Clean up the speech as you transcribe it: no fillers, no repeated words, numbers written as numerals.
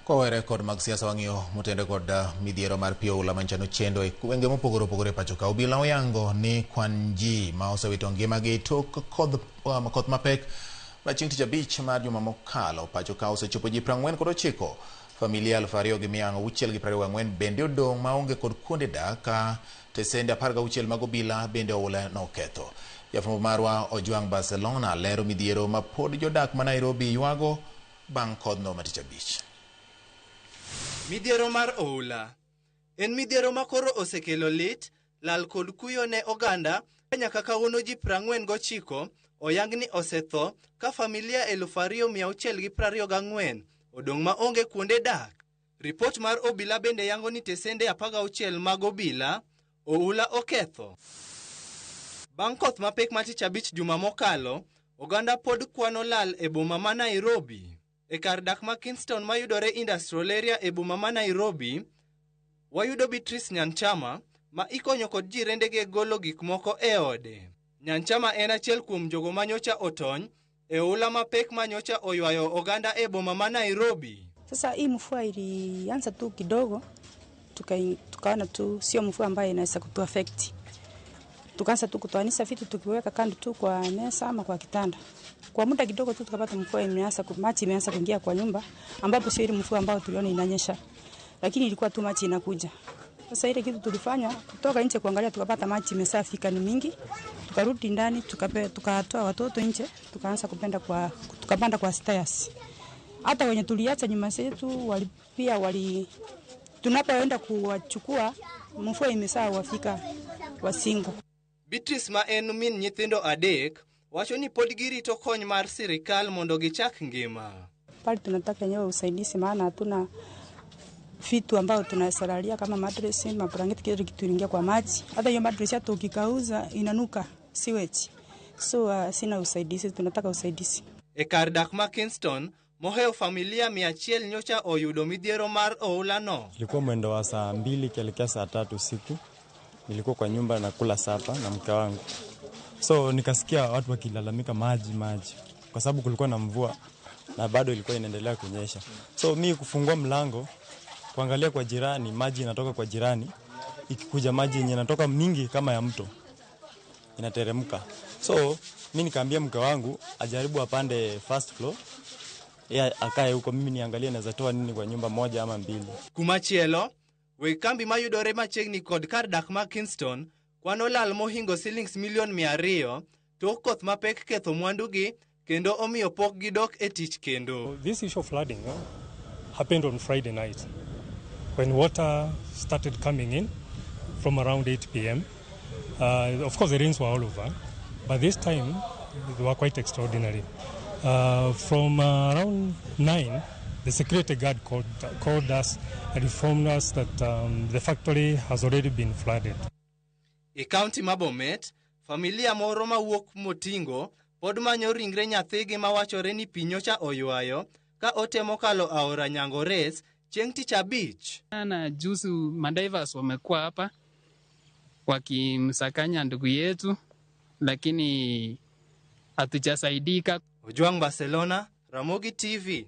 Kwawere kod mag siasa wang'iyo motende kod midhiero mar pi oula manchano chendo e gwenge mopogore opogore e pacho ka. Obila oyango ni kwan ji ma osewito ngimagi tok koth mapek ma chieng' tich abich mar juma mokalo pacho ka osechopo ji 49. Familia 2624 bende odong' maonge kod kuonde dak ka tesende 16 mag obila bende oula noketho. Jafwambo marwa Ojwang Barcelona lero midhiero ma pod jodak ma Nairobi ywago bang' kodhno ma tich abich. Midhiero mar oula en midhiero ma koro osekelo lit, lal kod kuyo ne oganda nyaka kawuono ji 49 oyang ni osetho ka familia 2624 odong' ma onge kuonde dak. Ripot mar obila bende yango ni tesende 16 mag obila oula oketho. Bang' koth mapek ma tich abich juma mokalo, oganda pod kwano lal e boma ma Nairobi. E kar dak ma Kingston mayudore Industrial Area e boma ma Nairobi, wayudo Beatrice Nyanchama ma ikonyo kod jirendege golo gik moko e ode. Nyanchama en achiel kuom jogo manyocha otony e oula mapek manyocha oywayo oganda e boma ma Nairobi. Sasa hii mvua ilianza tu kidogo, tukaona tu sio mvua ambayo inaweza kutu affect. Tukaanza tu kutoanisha vitu tukiweka kando tu kwa meza ama kwa kitanda. Kwa muda kidogo tu tukapata mvua imeanza, maji imeanza kuingia kwa nyumba, ambapo sio ile mvua ambayo tuliona inanyesha. Lakini ilikuwa tu maji inakuja. Sasa ile kitu tulifanya kutoka nje kuangalia, tukapata maji imesafika ni mingi. Tukarudi ndani, tukatoa watoto nje, tukaanza kupenda kwa, tukapanda kwa stairs. Hata wenye tuliacha nyuma zetu wali, pia wali, tunapoenda kuwachukua mvua imesaa wafika wasingo. Beatrice ma en min nyithindo 3 wacho ni pod girito kony mar sirikal mondo gichak ngima. Pale tunataka yenyewe usaidizi, maana hatuna vitu ambao tunasalalia kama mattress, mablanketi, kile kitu inaingia kwa maji. Hata hiyo mattress hata ukikauza inanuka sewage. So sina usaidizi, tunataka usaidizi. E kar dak ma Kingston, mohewo familia 100 nyocha oyudo midhiero mar oula no. Ilikuwa mwendo wa saa 2 kuelekea saa 3 usiku. Nilikuwa kwa nyumba na kula sapa na mke wangu. So nikasikia watu wakilalamika maji maji, kwa sababu kulikuwa na mvua na bado ilikuwa inaendelea kunyesha. So mi kufungua mlango kuangalia kwa jirani, maji inatoka kwa jirani, ikikuja maji yenye inatoka mingi kama ya mto inateremka. So mi nikaambia mke wangu ajaribu apande first floor, yeye akae huko, mimi niangalie naweza toa nini kwa nyumba moja ama mbili. Kumachielo, weg kambi mayudore machiegni kod kar dak ma Kingston kwano lal mohingo silings milion 200 tok koth mapek ketho mwandugi kendo omiyo pok gidok e tich kendo. This issue of flooding happened on Friday night when water started coming in from around 8 p.m. Of course the rains were all over, but this time they were quite extraordinary. From around 9, the security guard called us and informed us that the factory has already been flooded. E kaunti ma Bomet, familia moro mawuok Motingo pod manyo ringre nyathigi mawachore ni pi nyocha oywayo ka otemo kalo aora Nyangores chieng' tich abich. Na juzi madivers wamekuwa hapa wakimsakanya ndugu yetu, lakini hatujasaidika. Ojwang Barcelona, Ramogi TV.